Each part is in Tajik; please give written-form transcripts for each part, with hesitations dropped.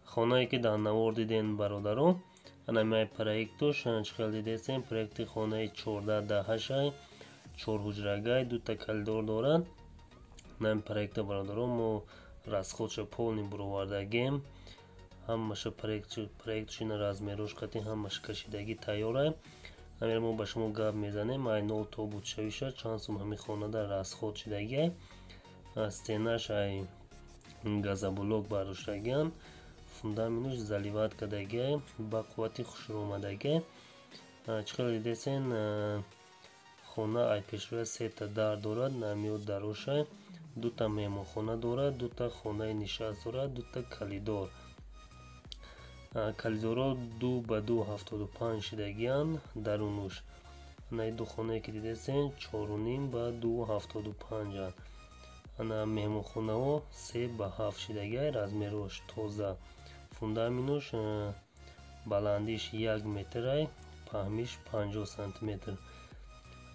Хонае ки дар навор диден, бародаро, анамиай проектош чӣ хел дидесем. Проекти хонаи 14 да 8, чор ҳуҷрагай, дута коридор дорад. Нами проекта, бародаро, мо расходша полный буровардагем. Ҳамаша проектшина, размерош қати ҳамаша кашидагӣ тайёрай. Ҳамира мо ба шумо гап мезанем, ай нол то будшавиша чанд сум ҳамин хонада расход шидагиай. Стенаш ай газоблок бардоштагианд, фундаментш заливать кардагиай, ба қуввати хушрӯомадагиай. Чӣ хел дидесен, хона ай пешрӯя сета дар дорад, намиёд дарошай, дута меҳмонхона дорад, дута хонаи нишаст дорад, дута коридор. Коридорҳо 2 ба 2,75 шидагианд дарунуш. Анаи ду хонае ки дидесен, 4,5 ба 2,75анд. Ана меҳмонхонаҳо 3 ба 7 шидагиай, размерош тоза. Фундаментуш баландиш 1 метрай, паҳмиш 50 сантиметр.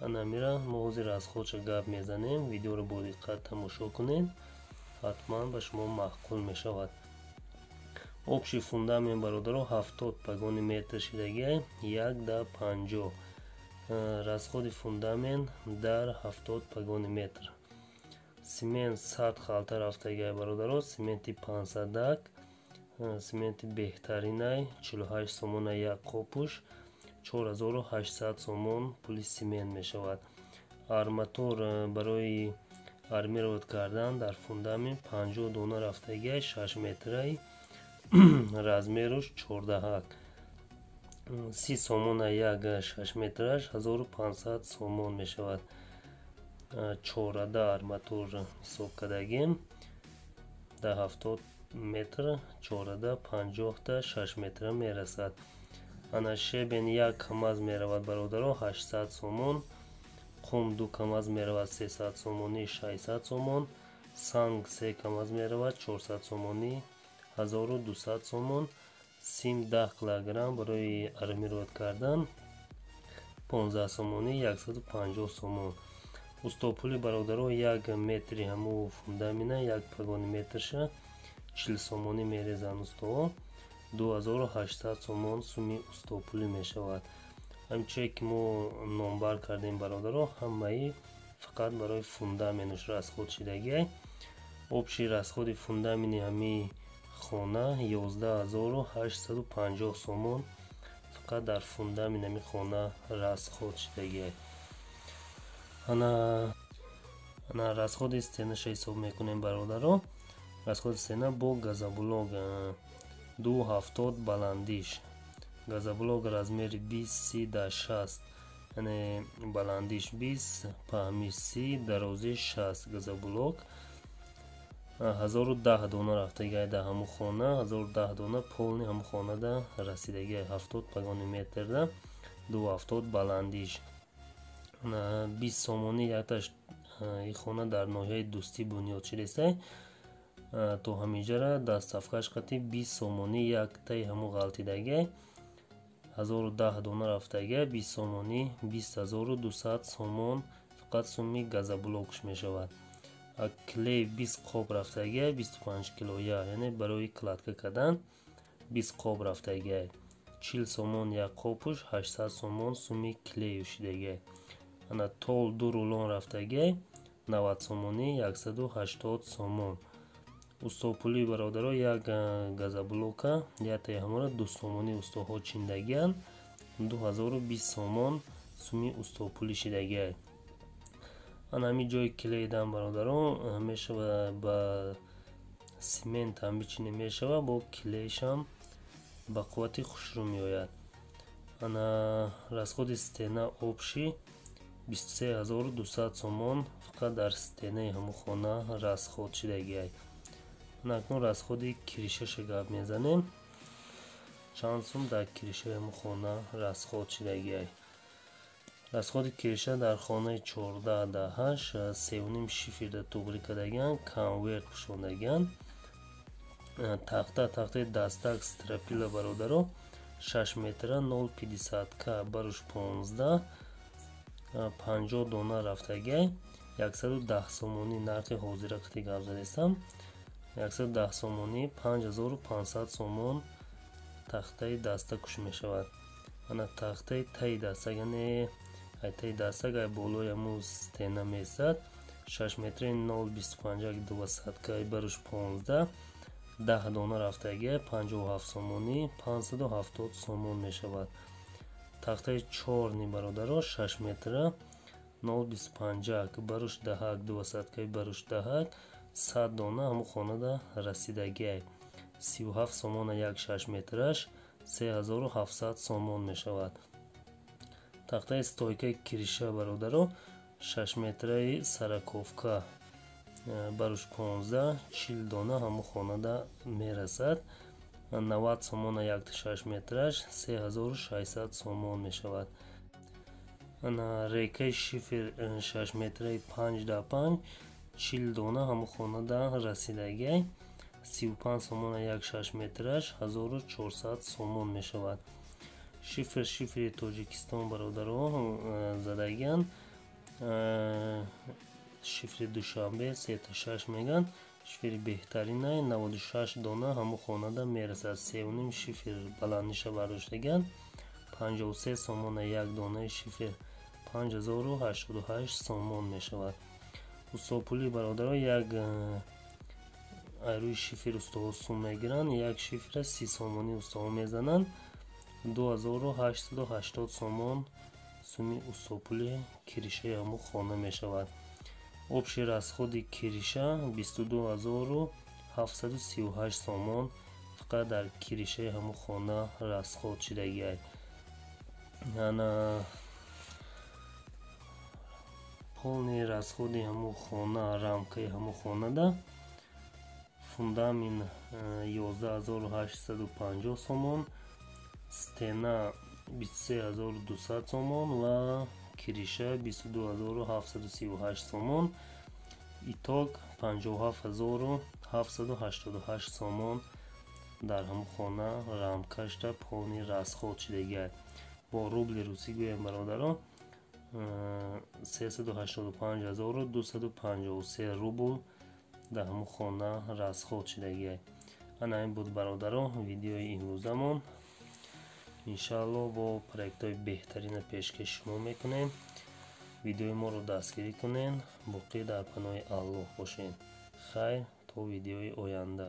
Ана мира мо ҳозир расходша гап мезанем. Видеоро бо диққат тамошо кунед, ҳатман ба шумо маъқул мешавад. Общий фундамент, бародаро, 70 погони метр шидагиай, 1 да 50 расходи фундамент дар 70 погони метр. Цемент 100 халта рафтагиай, бародаро. Цементи пансадак, цементи беҳтаринай, 48 сомона як қопуш, 4800 сомон пули цемент мешавад. Арматур барои армировать кардан дар фундамент 50 дона рафтагиай, 6 метрай, размеруш чордаҳак, 30 сомона як 6 метраш, 1500 сомон мешавад. Чорада арматур ҳисоб кардагем, дар 70 метр чорада 50-та 6 метра мерасад. Ана щебень як камаз меравад, бародаро, 800 сомон. Қум ду камаз меравад, 300 сомонӣ, 600 сомон. Санг се камаз меравад, 400 сомонӣ, 1200 сомон. Сим 10 килограмм барои армировать кардан 15 сомонӣ, 150 сомон. Устопули, бародаро, як метри ҳаму фундамина, як погони метрша 40 сомонӣ мерезанд устоҳо, 2800 сомон суми устопулӣ мешавад. Ҳамчое ки мо номбар кардем, бародаро, ҳамаи фақат барои фундаментш расход шидагиай. Общий расходи фундаменти ҳамин хона 11 850 сомон фақат дар фундаменти ҳамин хона расход шидагиай. Ана расходи стенаша ҳисоб мекунем, бародаро. Расходи стена бо газоблок 2,70 баландиш, газоблок размери 20 30 да 60, яъне баландиш 20, паҳмиш 30, дарозиш 60. Газоблок 1010 дона рафтагиай дар ҳамун хона, 1010 дона полный ҳамун хонада расидагиай, 70 погони метрда, 2,70 баландиш, 20 сомонӣ якташ. И хона дар ноҳияи Дӯстӣ бунёд шудестай. То ҳаминҷара доставкаш қати 20 сомонӣ яктаи ҳамун ғалтидагиай, 1010 дона рафтагиай, 20 сомонӣ, 20 200 сомон фақат суми газоблокш мешавад. Клей 20 қоб рафтагиай, 25 килоя, яъне барои кладка кардан 20 қоб рафтагиай, 40 сомон як қопуш, 800 сомон суми клею шидагиай. Ана тол ду рулон рафтагиай, 90 сомонӣ, 180 сомон. Устопулӣ, бародаро, як газоблока яктаи ҳамора 2 сомонӣ устоҳо чиндагианд, 2020 сомон суми устопулӣ шидагиай. Ана ҳамин ҷои клейдан, бародаро, мешава, ба цемент ҳам бичинем мешава, бо клейшам ба қуввати хушрӯ меояд. Ана расходи стена общий 23 200 сомон фақат дар стенаи ҳамун хона расход шидагиай. Ана акнун расходи крышаша гап мезанем, чанд сум дар крышаи ҳамун хона расход шидагиай. Расходи крыша дар хонаи 14 да 8, севним шиферда туғрӣ кардагианд, конверт пӯшондагианд. Тахта, тахтаи дастак стропила, бародаро, 6 метра, 0,50 к баруш 15. 50 дона рафтагиай, 110 сомонӣ нархи ҳозира қити гап задестам, 110 сомонӣ, 5500 сомон тахтаи дастакуш мешавад. Ана тахтаи таи дастак, яъне ай таи дастак, ай болои ҳамун стена месад, 6 метраи 0,25, двадцатка, баруш 15, 10 дона рафтагиай, 57 сомонӣ, 570 сомон мешавад. Тахтаи чорни, бародаро, 6 метра 0,25, баруш даҳак, двадцатка, баруш даҳак, 100 дона ҳамун хонада расидагиай, 37 сомона як 6 метраш, 3700 сомон мешавад. Тахтаи стойкаи крыша, бародаро, 6 метраи сороковка, баруш 15, 40 дона ҳамун хонада мерасад, 90 сомона якта 6 метраш, 3600 сомон мешавад. Ана рейкаи шифер 6 метраи 5 да 5, 40 дона ҳамун хонада расидагиай, 35 сомона як 6 метраш, 1400 сомон мешавад. Шифер, шифери Тоҷикистон, бародаро, задагиянд, шифри Душанбе сета шаш меган, шифери беҳтаринай, 96 дона ҳамун хонада мерасад, сеюним шифер баландиша бардоштагиянд, 53 сомона як донаи шифер, 5088 сомон мешавад. Устопулӣ, бародаро, як ай рӯи шифер устоҳо сум мегиранд, як шифера 30 сомонӣ устоҳо мезананд, 2880 сомон суми устопули крышаи ҳамун хона мешавад. Общий расходи крыша 22 738 сомон фақат дар крышаи ҳамун хона расход шудагиай. Ана полный расходи ҳамун хона, рамкаи ҳамун хонада фундамент 11 850 сомон, стена 23 200 сомон ва крыша 22 738 сомон. Итог 57 788 сомон дар ҳамун хона рамкашда полный расход шудагиай. Бо рубли русӣ гӯем, бародаро, 385 253 рубл дар ҳамун хона расход шудагиай. Ана ин буд, бародаро, видеои имрӯзамон. Иншаалло, бо проектҳои беҳтарина пешкаши шумо мекунем. Видеои моро дастгирӣ кунед. Боқӣ дар паноҳи Аллоҳ бошед. Хайр, то видеои оянда.